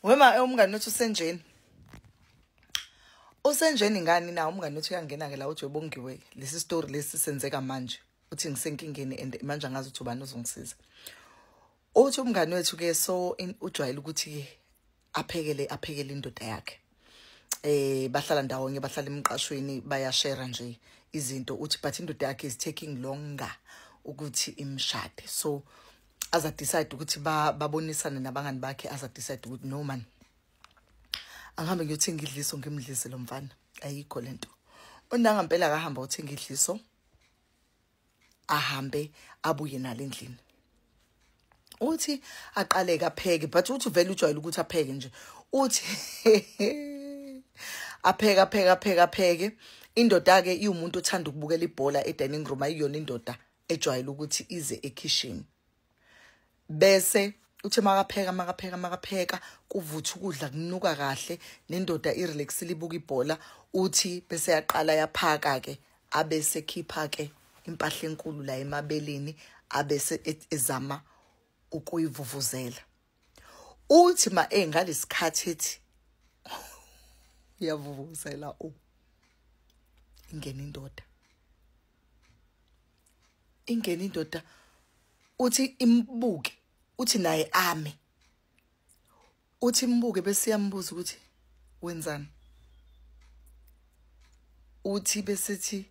Wema umngani wethu usenjeni. Usenjeni ngani na umngani wethu uyangena ke la uthi webongiwe lesi story lesi senzeka manje. Uthi ngisenkingeni and manje angazi ukuthi ubani ozongisiza. Uthi umngani wethu ke so ujwayele ukuthi aphekele indoda yakhe. Bahlala ndawonye, bahlala emqashweni, bayashare nje izinto. Uthi but indoda yakhe is taking longer ukuthi imshade. So aza decide ukuthi babonisane nabangani bakhe, aza decide ukuthi no man, angihambe ngiyothenga idliso ngimdlise lo mfana, ayikho lento. Unangempela akahamba uthenga idliso, ahambe abuye nalo endlini. Uthi aqale apheke, but uthi vele ujwayele ukuthi apheke nje. Uthi apheke. Indoda ke iwumuntu othanda ukubukela ibhola e-dining room, ayiyona indoda ejwayele ukuthi ize ekitchen. Bese uthi makapheka kuvutha ukudla kunuka kahle, nendoda irelaxile ibuka ibhola. Uthi bese yaqala yaphaka ke, abese khipha ke impahla enkulu la emabeleni, abese ezama ukuyivuvuzela. Uthi ma engalesikhathi ethi uyavuvuzela, ingena indoda. Ingena indoda, uthi imbuke, uthi naye ame. Uthi imbuke bese iyambuza ukuthi wenzani. Uthi bese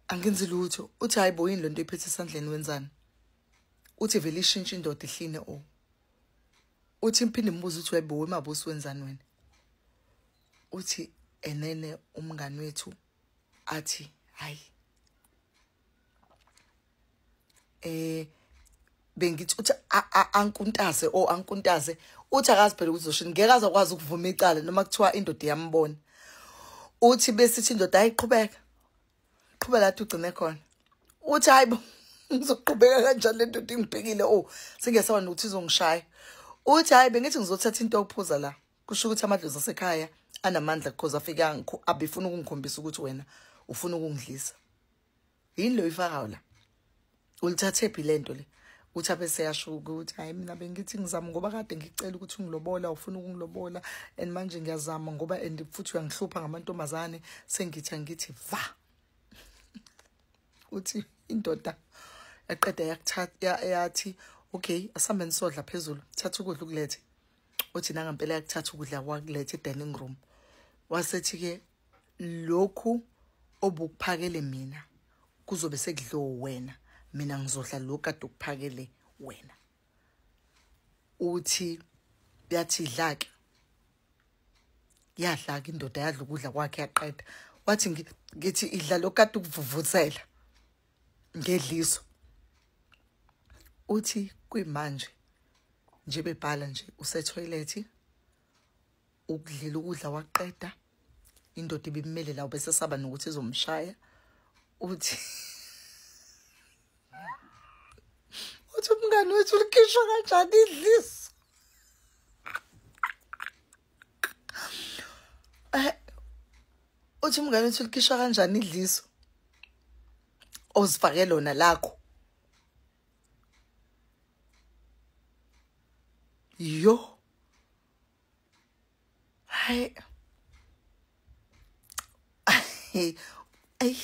angenzi lutho. Uthi hayi bo, yini lento iphethe esandleni, wenzani? Uthi vele ishintshe indoda ihline o. Uthi imphinde imbuza uthi webo wemabusi wenzani wena? Uthi enene umngani wethu athi hayi bengithi uthi ankuntaze ankuntaze. Uthi akazi phela ukuthi uzoshini, ngeke azakwazi ukuvuma icala noma kuthiwa indoda iyambona. Uthi besithi indoda ayiqhubeka qhubeka lathi ugcine khona. Uthi hayibo, ngizoqhubeka kanjani le ndoda ingibhekile, singesaba nokuthi izongishaya. Uthi hayi bengithi ngizothatha into yokuphuza la, kusho ukuthi amadlozi asekhaya anamandla because afika abefuna ukungikhombisa ukuthi wena ufuna ukungidlisa. Yini lo ifakayo la? Ulithathe phi lento le? Uthi abese yasho ukuthi hayi mina bengithi ngizama ngoba kade ngicela ukuthi ungilobola, ufuna ukungilobola and manje ngiyazama ngoba and futhi uyangihlupha ngamantombazane, sengithi angithi va. Uthi indoda yaqeda yakuthatha yathi okay asambe nisodla phezulu, thatha ukudla ukulethe. Uthi nangempela yakuthatha ukudla wakulethe e-dining room. Wasethi ke lokhu obukuphakele mina kuzobe sekudliwe wena, mina ngizodla lokhu kade ukuphakele wena. Uthi yathi idla ke, yadla ke indoda, yadla ukudla kwakhe yaqeda. Wathi ngithi idla lokhu kade ukuvuvuzela ngedliso. Uthi kuyimanje nje bebhala nje usetoilet, ukudlela ukudla waqeda, indoda ibimele la bese saba nokuthi izomshaya. Uthi uthi umngani wethu ulikhishwa kanjani idliso? Uthi umngani wethu ulikhishwa kanjani idliso ozifake lona lakho? Yo, hayi ay.